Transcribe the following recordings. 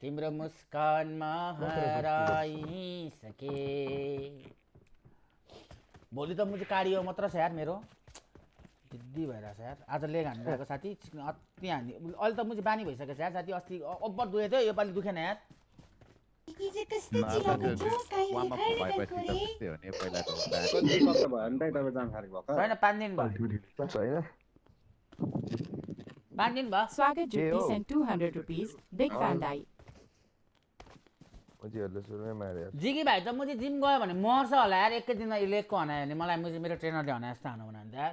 तिम्रो मुस्कानमा हराइसके भोलि त मुझे कार्डियो मात्र छ यार मेरो जिद्दी भइरहेछ यार आज लेग हानिरहेको साथी अति हानि अहिले त मुझे बानी भइसकेको छ यार साथी अस्ति ओभर दुखेको थियो योपालि दुखेन यार छैन 5 दिन भयो 5 दिन भयो Swagger Jutti sent 200 rupees. Big fan die. जिगी भाइ त मुझे जिम गयो भने मर्छ होला यार एकै दिनमा लेगको हनायो भने मलाई मुझे मेरो ट्रेनरले हनायो जस्तो हानु भने यार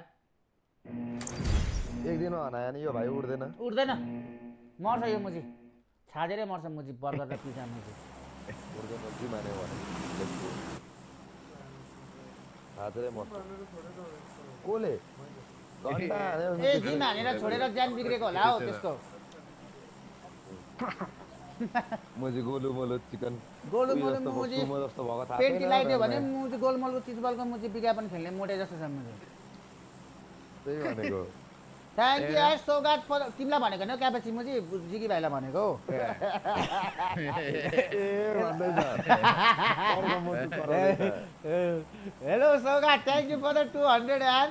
एक दिन हनायो नि यो भाइ उड्दैन मर्छ यो मुझी छाडेरै मर्छ मुझी बर्गर र पिज्जा मुझी कोले ए जिम हानेर छोडेर ज्यान बिग्रेको होला हौ त्यसको मुझे गोलु मोलु चिकन गोलु मोलु मुझी जस्तो भएको थाहा पेन्टी लगाइदियो भने मुझी गोलमोलको चिजबलको मुझी विज्ञापन खेल्ने मोटे जस्तो छ मुझी त्यही भनेको थ्याङ्क यू यार सौगात तिमीलाई भनेको होइन क्यापेची मुझी जिगी भाइलाई भनेको hello Saugat thank you for the 200 यार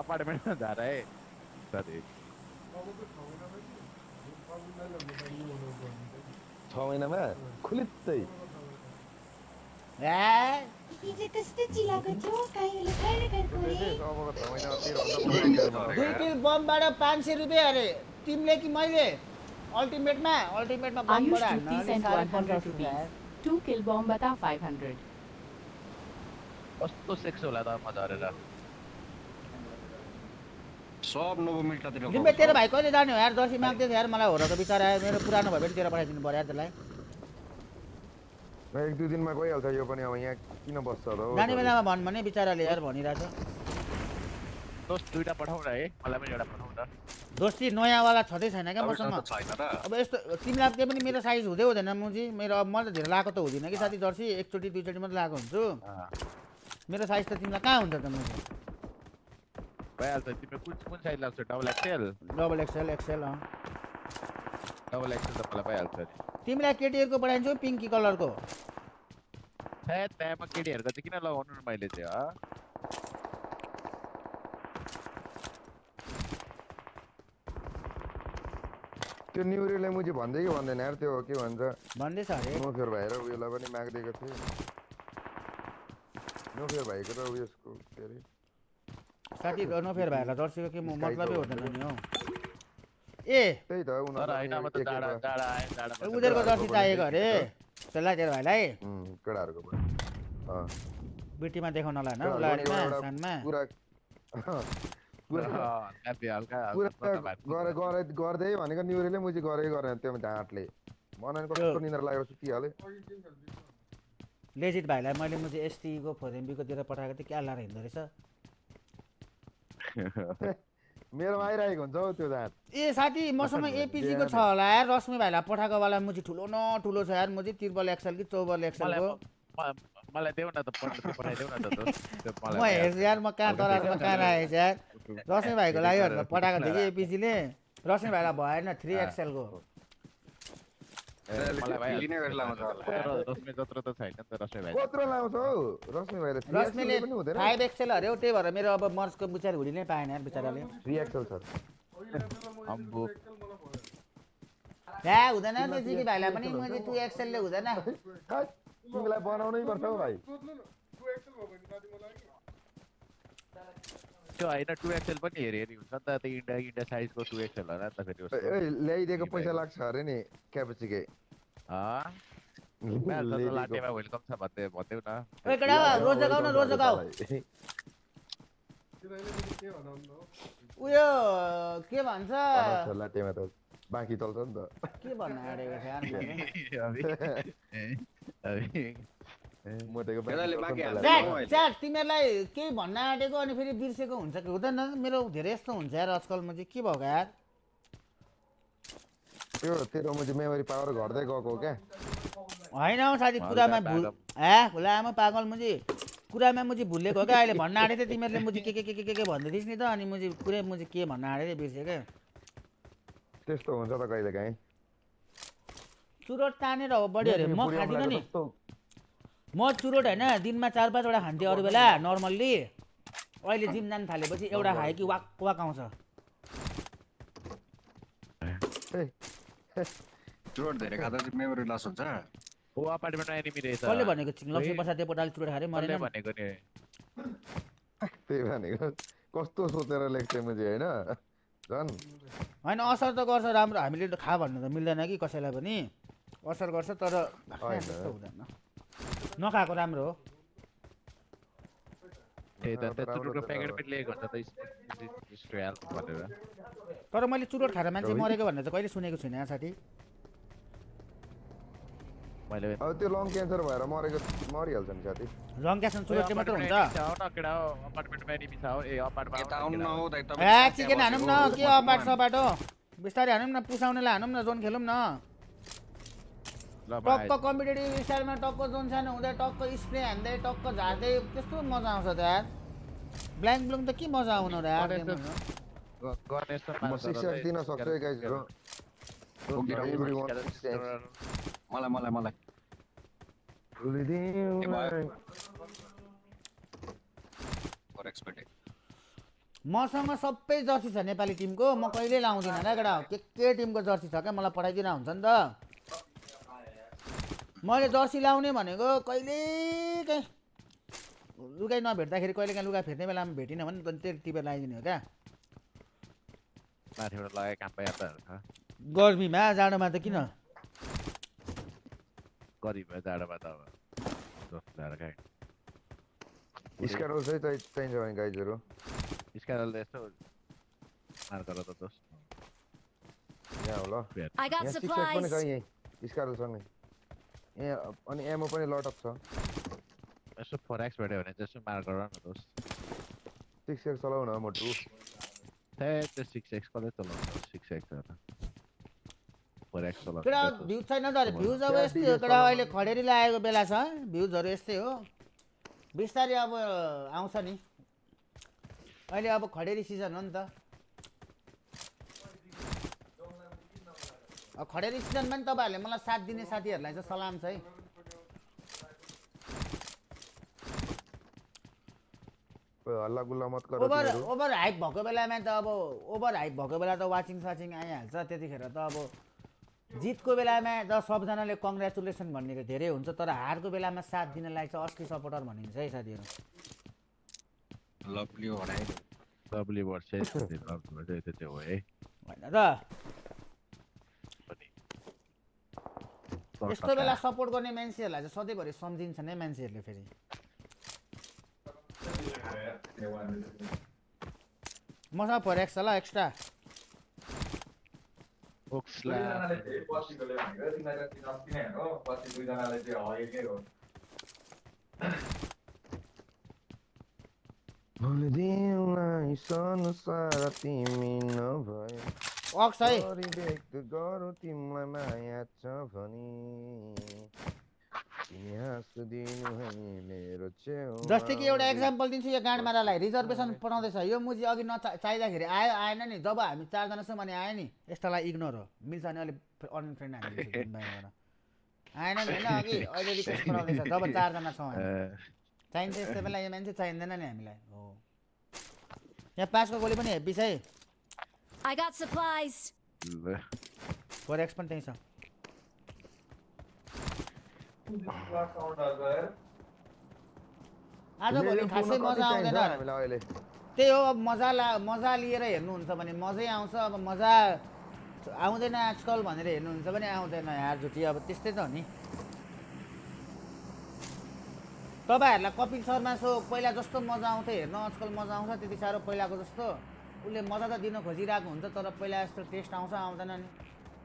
अपार्टमेन्टमा जा रहा है साथी 6 महिनामा खुलित्तै दुई किल बमबाट 500 रुपियाँ अरे तिमीले कि मैले अल्टिमेटमा बमबाट Ayush हान्न Jutti sent 100 rupees. 2 kill bomb bata 500. कस्तो सेक्स होला त मजा गरेर सब नोभोमिल्टातिर जिम्मे तेरो भाइ कहिले जाने हो यार दसी माग्दै थियो यार मलाई होरको बिचार आयो मेरो पुरानो भए पनि तेरो पठाइदिनु पर्यो यार त्यसलाई एक दुई दिनमा गइहाल्छ यो पनि अब यहाँ किन बस्छ त जाने बेलामा भन् भने बिचाराले यार भनिरहेछ दोस्त दुईटा पठाउ न है मलाई पनि एउटा पठाउ न दोस्ती नयाँवाला छँदै छैन क्या मसँग छैन र अब यस्तो तिमीलाई त्यो पनि मेरो साइज हुँदै हुँदैन मुजी मेरो अब मैले त धेरै लगाएको त हुँदिनँ कि साथी जर्सी एकचोटि दुईचोटि मात्रै लगाएको हुन्छु मेरो साइज त तिमीलाई कहाँ हुन्छ त मुजी भइहाल्छ तिम्रो कुन साइज लाग्छ double XL double XL XL double XL त मलाई भइहाल्छ नि तिमीलाई केटीहरूको पठाइदिन्छु पिङ्की कलरको त्यहाँमा केटीहरूको चाहिँ किन लगाउनु न मैले चाहिँ त्यो न्युरीले मुझे भन्दै कि भन्दैन यार त्यो के भन्छ भन्दैछ अरे नोफेयर भाइ र उयोलाई पनि माग्दिएको थियो नोफेयर भाइको र उयसको के अरे साथी नोफेयर भाइलाई जर्सीको के मतलबै हुँदैन नि हौ ए त्यही त तर हैन अब त डाडा डाडा आए डाडा उनीहरूको जर्सी चाहिएको अरे त्यसलाई तेरो भाइलाई केटाहरूको बिटीमा देखाउनलाई होइन उलाडीमा सानमा पुरा गर्दै भनेको न्युरीले मुझे गरे गरेन त्यो ढाँटले मलाई कस्तो निन्द्रा लागेर सुतिहाल्यो लेजिट भाइलाई मैले मुझे एसटीको फोरेम्बीको तिर पठाएको थिएँ क्या लाएर हिँड्दो रहेछ मेरोमा आइरहेको हुन्छ हौ त्यो ढाँट ए साथी मसँग एपिजीको छ होला यार रश्मि भाइलाई पठाएको वाला मुझे ठुलो न ठुलो छ यार मुझे त्रिबल एक्सएल कि चौबल एक्सएलको मलाई देऊ न त पठाइदेऊ न त म हेर्छु यार म कहाँ दरारमा कहाँ राखेको यार रश्मि भाइको लागि भनेर पठाएको थिएँ कि एपिजीले रश्मि भाइलाई भएन 3XL को रश्मि जत्रो त छैन नि त रश्मि भाइ कत्रो लाउँछ हौ रश्मि भाइले रश्मिले 5XL अरे त्यही भएर मेरो अब मर्सको बुचार हुडी नै पाएन यार बिचाराले 3XL छ अम्बो या हुँदैन त्यो जिगी भाइलाई पनि मैले 2XL ले हुँदैन तिमीलाई बनाउनै पर्छ हौ भाइ त्यो हैन 2XL पनि हेरि हेरि हुन्छ नि त त्यो इन्डिया साइजको 2XL होला नि त फेरि उसको ल्याइदिएको पैसा लाग्छ अरे नि क्यापेसिके लाटेमा वेलकम छ भन्देऊ न ओइ केटा रोज जगाउ उयो के भन्छ लाटेमा त बाँकी चल्छ नि त के भन्न आडेको छ यार तिमीहरूलाई केही भन्न आँटेको अनि फेरि बिर्सेको हुन्छ कि हुँदैन मेरो धेरै यस्तो हुन्छ यार आजकल म चाहिँ के भएको यार त्यो तेरो मुझे मेमोरी पावर घट्दै गएको हो क्या होइन हौ साथी कुरामा लामो पागल मुझे कुरामा मुझे भुलेको हो क्या अहिले भन्न आँटेको थिएँ तिमीहरूले मुझे के भन्दै थिइस् नि त अनि मुझे पुरै मुझे के भन्न आँटेको थिएँ बिर्सेँ क्या त्यस्तो हुन्छ त कहिले काहीँ चुरोट तानेर हो बढी अरे म खादिनँ नि म चुरोट होइन दिनमा 4-5 वटा खान्थेँ अरू बेला नर्मल्ली अहिले जिम जान थालेपछि एउटा खायो कि वाक वाक आउँछ चुरोट धेरै खाँदा चाहिँ मेमोरी लस हुन्छ ओ अपार्टमेन्टमा एनिमी रहेछ कसले भनेको लक्ष्मी प्रसाद देवकोटाले चुरोट खाएर कसले मरेन भनेको नि त्यही भनेको कस्तो सोचेर लेख्थेँ मैले होइन झन् होइन असर त गर्छ राम्रो हामीले त खा भन्नु त मिल्दैन कि कसैलाई पनि असर गर्छ तर होइन। त्यस्तो हुँदैन नखाएको राम्रो हो त्यही त त्यो राम्रो चुरोटको त प्याकेट राम्रो। पनि लिएको हुन्छ त स्ट्रेल भनेर तर मैले चुरोट खाएर मान्छे मरेको भनेर चाहिँ कहिले सुनेको छुइनँ साथी मैले अब त्यो लङ क्यान्सर भएर मरेको मरिहाल्छ नि साथी रङ क्यासन चुरोटले मात्र हुन्छ अपार्टमेन्टमा एनिमी छ हो ए अपार्टमेन्ट यता आउनु न हौ दाइ ए चिकन हानौँ न के अपाट सपाट हो बिस्तारै हानौँ न पुसाउनेलाई हानौँ न जोन खेलौँ न ल टक्क कम्पिटेटिभ स्टाइलमा टक्क जोन सानो हुँदै टक्क स्प्रे हान्दै टक्क झार्दै त्यस्तो मजा आउँछ त यार ब्ल्याङ्क ब्लुङ त के मजा आउनु र यार गणेश म 6 दिन सक्छु है गाइज ब्रो मलाई फर एक्सपेक्टेड मसँग सबै जर्सी छ नेपाली टिमको म कहिले लाउँदिनँ क्या केटा के टिमको जर्सी छ क्या मलाई पठाइदिन हुन्छ नि त मैले जर्सी लाउने भनेको कहिले काहीँ लुगाइ नभेट्दाखेरि कहिले काहीँ लुगा फेर्ने बेलामा भेटिनँ भने त्यही टिपेर लगाइदिने हो क्या माथिबाट लगाए काम पाइहाल्छ गर्मीमा जाडोमा त किन गरिब जाडोमा त अब जाडो खाइ स्क्यारोल चाहिँ चाहिन्छ भने गाइजहरू स्क्यानल यस्तो मार गर त दोस्त यहाँ हो ल I got यहाँ 6 पनि supplies. छ यहीँ स्क्यारोलसँगै यहाँ अनि एमो पनि लट अफ छ यसो 4x भेट्यो भने त्यसो मार गर न दोस्त 6x चलाउ न मोटु त्यो 6x कसले चलाउँछ 6x 4x चलाउँछ केटा भ्यू छैन त अरे भ्युज अब यस्तै हो केटा अहिले खडेरी लागेको बेला छ भ्युजहरू यस्तै हो बिस्तारै अब आउँछ नि अहिले अब खडेरी सिजन हो नि त अब खडेरी सिजनमा नि तपाईँहरूले मलाई साथ दिने साथीहरूलाई चाहिँ सलाम छ है हल्ला गुल्ला मत गर ओभर हाइप भएको बेलामा त अब ओभर हाइप भएको बेला त वाचिङ साचिङ आइहाल्छ त्यतिखेर त अब जितको बेलामा त सबजनाले कङ्ग्रेचुलेसन भन्ने धेरै हुन्छ तर हारको बेलामा साथ दिनलाई चाहिँ असली सपोर्टर भनिन्छ है साथीहरू लभली हो भने लभली वर्ड चाहिँ त्यो हो है होइन त यस्तो बेला सपोर्ट गर्ने मान्छेहरूलाई चाहिँ सधैँभरि सम्झिन्छ नै मान्छेहरूले फेरि मसँग फरेक्स छ ल एक्स्ट्रा ओक्सला भुलिदिउलाई संसार तिमी नभए अक्स है व्यक्त गरौँ तिमीलाई माया छ भनी तिमी हाँसिदिनु है मेरो छेउ जस्तै कि एउटा एक्जाम्पल दिन्छु यो गाँडमारालाई रिजर्भेसन पठाउँदैछ यो मुजी अघि चाहिँदाखेरि आयो आएन नि जब हामी 4 जना छौँ भने आयो नि यस्तालाई इग्नोर हो मिल्छ नि अहिले अनफ्रेन्ड हामी आएन नि होइन अघि अहिले रिक्वेस्ट पठाउँदैछ जब 4 जना छौँ हामी चाहिन्छ यस्तो बेला यो मान्छे चाहिँदैन नि हामीलाई हो यहाँ 5 को गोली पनि हेप्पी छ है I got supplies. फोरेक्स पनि त्यही छ आजभोलि खासै मजा आउँदैन हामीलाई अहिले त्यही हो अब मजा लिएर हेर्नुहुन्छ भने मजै आउँछ अब मजा आउँदैन आजकल भनेर हेर्नुहुन्छ भने आउँदैन यार झुटी अब त्यस्तै त हो नि तपाईँहरूलाई कपिल शर्मा सो पहिला जस्तो मजा आउँथ्यो हेर्न आजकल मजा आउँछ त्यति साह्रो पहिलाको जस्तो उसले मजा त दिन खोजिरहेको हुन्छ तर पहिला जस्तो टेस्ट आउँछ आउँदैन नि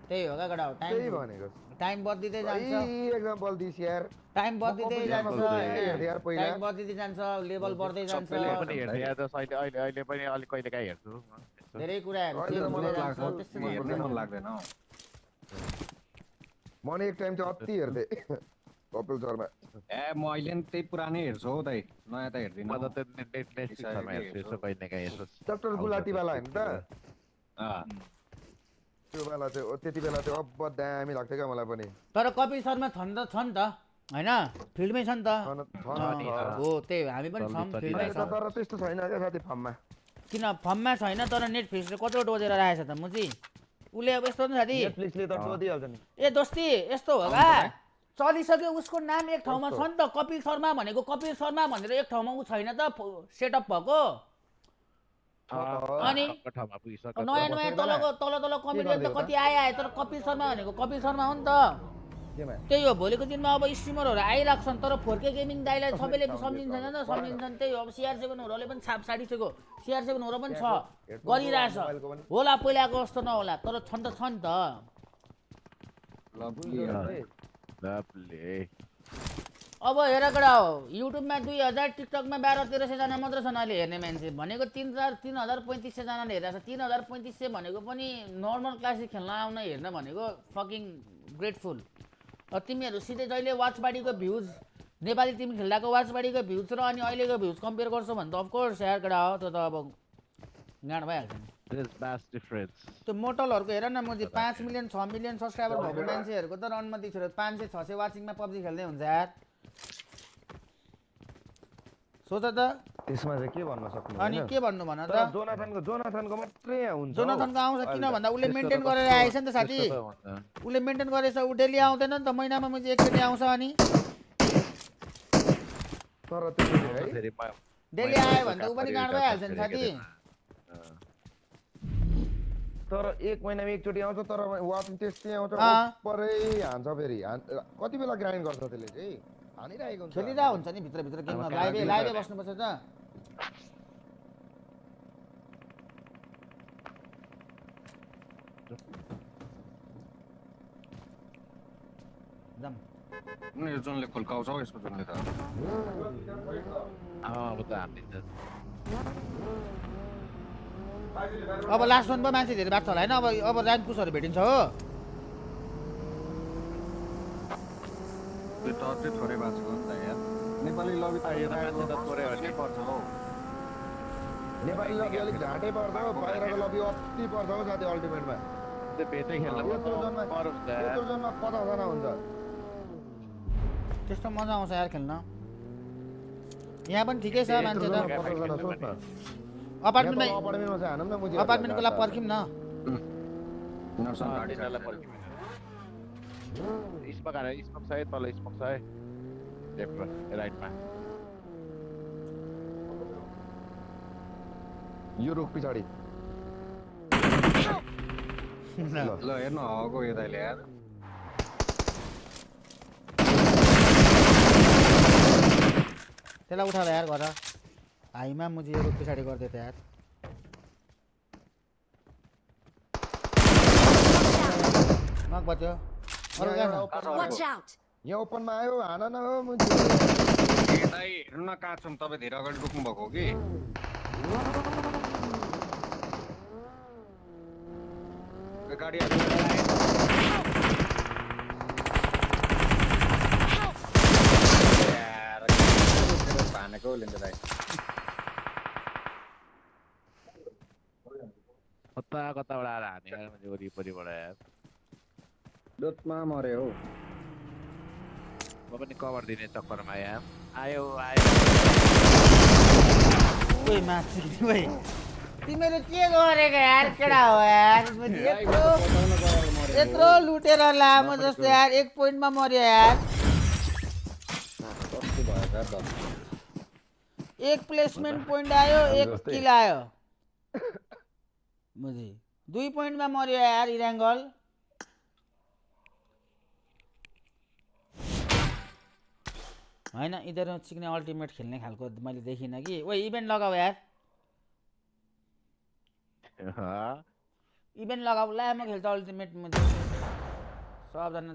त्यही हो क्या गडा हो त्यही भनेको टाइम बद्लिँदै जान्छ एक्जाम्पल दिस यार टाइम बद्लिँदै जान्छ यार पहिला टाइम बद्लिँदै जान्छ लेभल बढ्दै जान्छ पनि हेर्दै या त अहिले पनि अलिक कहिले काहीँ हेर्छु धेरै कुराहरू अहिले चेन्ज त हुँदै मलाई जान्छ लाग्छ त्यस्तो हेर्नै हुन्छ मन लाग्दैन म नि एक टाइम चाहिँ अति हेर्दै कपिल शर्मा ए म अहिले नि त्यही पुरानै हेर्छु हौ दाइ नयाँ त हेर्दिनँ म त नेटफ्लिक्समा हेर्छु यसो कहिले काहीँ यसो डक्टर गुलाटीवाला होइन त त्यो बेला चाहिँ त्यति बेला चाहिँ अब दामी लाग्थ्यो क्या मलाई पनि तर कपिल शर्मा छ नि त होइन फिल्डमै छ नि त हो त्यही हामी पनि छौँ फिल्डमै अहिले त छौँ तर त्यस्तो छैन क्या साथी फर्ममा किन फर्ममा छैन तर नेटफ्लिक्सले कत्रो डोजेर राखेछ त मुजी उसले अब यस्तो नि साथी नेटफ्लिक्सले त टोदिहाल्छ नि ए दोस्ती यस्तो हो का चलिसक्यो उसको नाम एक ठाउँमा छ नि त कपिल शर्मा भनेको कपिल शर्मा भनेर एक ठाउँमा ऊ छैन त सेटअप भएको अनि ठाउँमा पुगिसक्यो नयाँ नयाँ तल कमेडियन त कति आए तर कपिल शर्मा भनेको कपिल शर्मा हो नि त केमा त्यही हो भोलिको दिनमा अब स्ट्रिमरहरू आइरहेको तर 4K गेमिङ दाइलाई सबैले सम्झिन्छन् नि त सम्झिन्छन् त्यही हो अब CR7हरूले पनि छाप साडिसक्यो CR7 पनि छ गरिरहेछ होला पहिलाको जस्तो नहोला तर छन् त लभली अब हेर कडा हो युट्युबमा 2000 टिकटकमा 1200-1300 जना मात्र छन् अहिले हेर्ने मान्छे भनेको 3500 जनाले हेरेको छ 3500 भनेको पनि नर्मल क्लासिक खेल्न आउन हेर्न भनेको फकिङ ग्रेटफुल तिमीहरू सिधै जहिले वाचबाडीको भ्युज नेपाली टिम खेल्दाको वाचबाडीको भ्युज र अनि अहिलेको भ्युज कम्पेयर गर्छौ भने त अफकोर्स यार कडा हो त्यो त अब गाड भइहाल्छ नि त्यो मोटलहरूको हेर न मुजी 5 मिलियन 6 मिलियन सब्सक्राइबर भएको मान्छेहरूको त रनमा दिछोर 500-600 वाचिङमा पब्जी खेल्दै हुन्छ यार सोच त त्यसमा चाहिँ के भन्न सक्नु अनि के भन्नु भन त जोनाथनको मात्रै हुन्छ जोनाथनको आउँछ किन भन्दा उसले मेन्टेन गरेर आएछ नि त साथी उसले मेन्टेन गरेछ उ डेली आउँदैन नि त महिनामा मुजी एकचोटि आउँछ अनि तर त्यो है डेली आयो भने त उ पनि गाड भइहाल्छ नि साथी तर एक महिनामा एकचोटि आउँछ तर वाचिङ त्यस्तै आउँछ परै हान्छ फेरि कति बेला ग्राइन्ड गर्छ त्यसले चाहिँ हानिरहेको हुन्छ खेलिरहेको हुन्छ नि भित्र गेममा लाइभै बस्नुपर्छ त जाम यो जुनले खुल्काउँछ हौ यसको जुनले त अब लास्ट वन पो मान्छे धेरै भएको छ होला होइन अब ऱ्याङ्क पुसहरू भेटिन्छ हो त्यो त अझै थोरै बाँचेको नि त यार नेपाली लबी त थोरै पर्छ हौ नेपाली लबी अलिक झाँटै पर्छ हो बाहिरको लबी अति पर्छ हो साथी अल्टिमेटमा त्यो बेटै खेल्न यत्रो जनमा 50 जना हुन्छ त्यस्तो मजा आउँछ यार खेल्न यहाँ पनि ठिकै छ मान्छे त अपार्टमेन्टमा चाहिँ हानौँ न मुजी अपार्टमेन्टको लागि पर्खिम न स्मोक आएर स्मोक छ है तल स्मोक छ है लेफ्टमा राइटमा यो रुख पछाडि ल हेर्नु हावाको यताले यार त्यसलाई उठाएर यार गर हाइमा मुजी यो रुख पछाडि गर्दै त यार नक बच्यो अरू Watch out! यहाँ ओपनमा आयो हान न हो मुजी यतै हेर्नु न कहाँ छौँ तपाईँ धेरै अगाडि रोक्नु भएको हो कि गाडी भानेको लिँदै कताबाट आएर हानेर मान्छे वरिपरिबाट यार डोटमा मरे हौ म पनि कभर दिने चक्करमा यहाँ आयो ओइ माथि ओइ तिमीले के गरेको यार केडा हो यार यत्रो लुटेर लामो जस्तो यार एक पोइन्टमा मर्यो यार एक प्लेसमेन्ट पोइन्ट आयो एक किल आयो बुझी 2 पोइन्टमा मर्यो यार इराङ्गल होइन यिनीहरू चिक्ने अल्टिमेट खेल्ने खालको मैले देखिनँ कि ओ इभेन्ट लगाऊ यार इभेन्ट लगाऊ ला म खेल्छ अल्टिमेट सबजना